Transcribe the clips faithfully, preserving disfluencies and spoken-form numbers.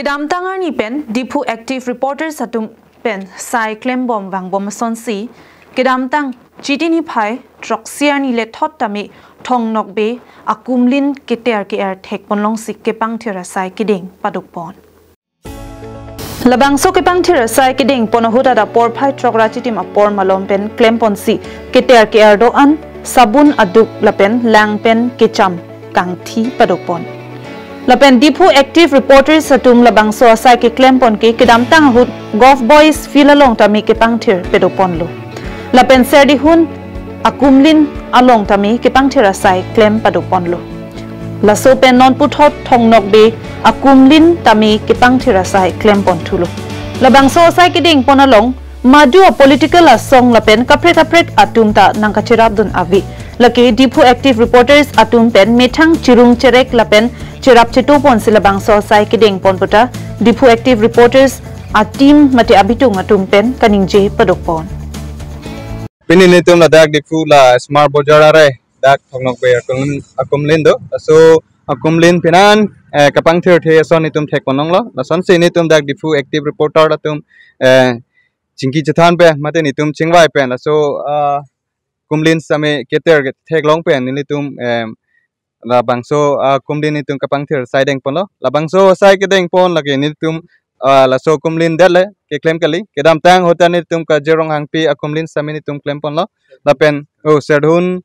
Kedamtang arni pen Diphu Active Reporters atum pen sai klembom vangbom asonsi, kedamtang Chiti niphai throksi arni lethot tame Thong Nokbe akumlin keter ke-er thekponlongsi kepangthir asai kedeng padokpon. Labangso kepangthir asai kedengpon ahut aporphai throk ra chitim apor malom pen klemponsi keter ke-er do-an sabun aduk lapen lang pen kecham kangthi padokpon. Lapen Diphu Active Reporters atum labangso asai keklempon ke kedamtang ahut Golf Boys Field along tame kepangthir padokponlo. Lapen Serdihun akumlin along tame kepangthir asai klem padokponlo. Laso pen non puthot Thong Nokbe akumlin tame kepangthir asai klempon thulo. Labangso asai kedengpon along madu apolitical asong lapen kaprek kaprek atum ta nangkacherapdun ave. Lake Diphu Active Reporters atum pen methang chirung cherek lapen cherap chetoponsi labangso asai kedengpon puta Diphu Active Reporters ateam mate abitung atum pen kaningje padokpon. Pini nitum ladak Diphu la Smart Bazaar are dak Thong Nokbe akumlin, akumlin do. So akumlin pinan eh, kepangthir the ason nitum thekponlonglo. Lasonsi nitum dak Diphu Active Reporter atum eh, chingki chethan pe mate nitum chingvai pen. Laso ah, kumlin same keter ke theklong pen nelitum eh, labangso ah, kumlin nitum kepangthir asai dengponlo. Labangso asai kedengpon lake nitum ah, laso kumlin det le keklem kali. Kedamtang ahut ta nitum Kajir Ronghangpi akumlin same nitum klemponlo. Lapen oh Serdihun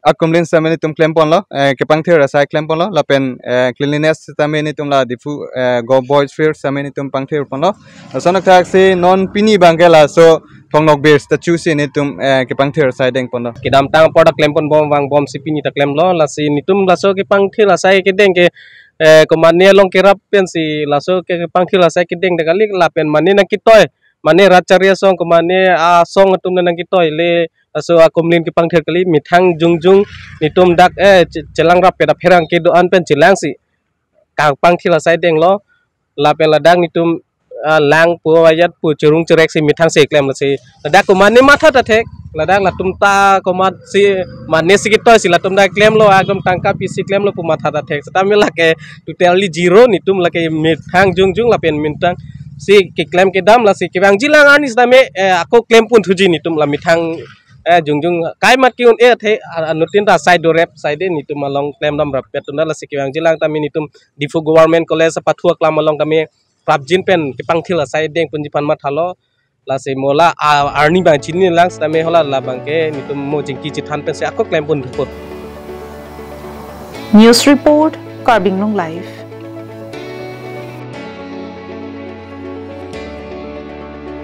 akumlin same nitum klemponlo, eh, kepangthir asai klemponlo, lapen eh, cleanliness sitame nitum la Diphu eh, Golf Boys Field same nitum pangthirponlo. Lason athaksi non pini abangke laso Thong Nokbe statue si nitum eh, kepangthir asai dengponlo. Kedamtang apor ta klemponbom vangbomsi pini ta klemlo, lasi nitum laso kepangthir asai kedeng ke eh, komane along kerap pensi laso ke kepangthir asai kedeng ta kali, lapen mane nangketoi, mane rat chari asong komane asong atum nangketoi le laso akumlin kepangthir kali, methang jongjong nitum dak eh che- chelang rapet apherangke do-an pen chelangsi kepangthir asai denglo. Lapen ladak nitum ah, lang pu ayat pu chirung chereksi methang si klemlo si. Ladak komane matha ta thek, ladak latum ta komatsi mane si ketoisi latum ta klemlo, agom tangka pisi klemlo pu matha ta thek. Sitame lake totally zero, nitum lake methang jongjong lapen methang si keklem kedam, lasi kevangjilang arni sitame eh, ako klempon thuji nitum la methang eh, jongjong kaimat ke-un-e athe ah, anuttin ta asai dorep asai de nitum along klemdam rapet atum ta, lasi kevangjilang tame nitum Diphu Government College apathu aklam along tame prapjin pen kepangthir asai dengponji aphan mathalo. Lasi mo la ah, arni abang chinilang sitame hala labangke nitum mo chingki chethan pensi ako klempon thupot. News report, Karbi Anglong Live.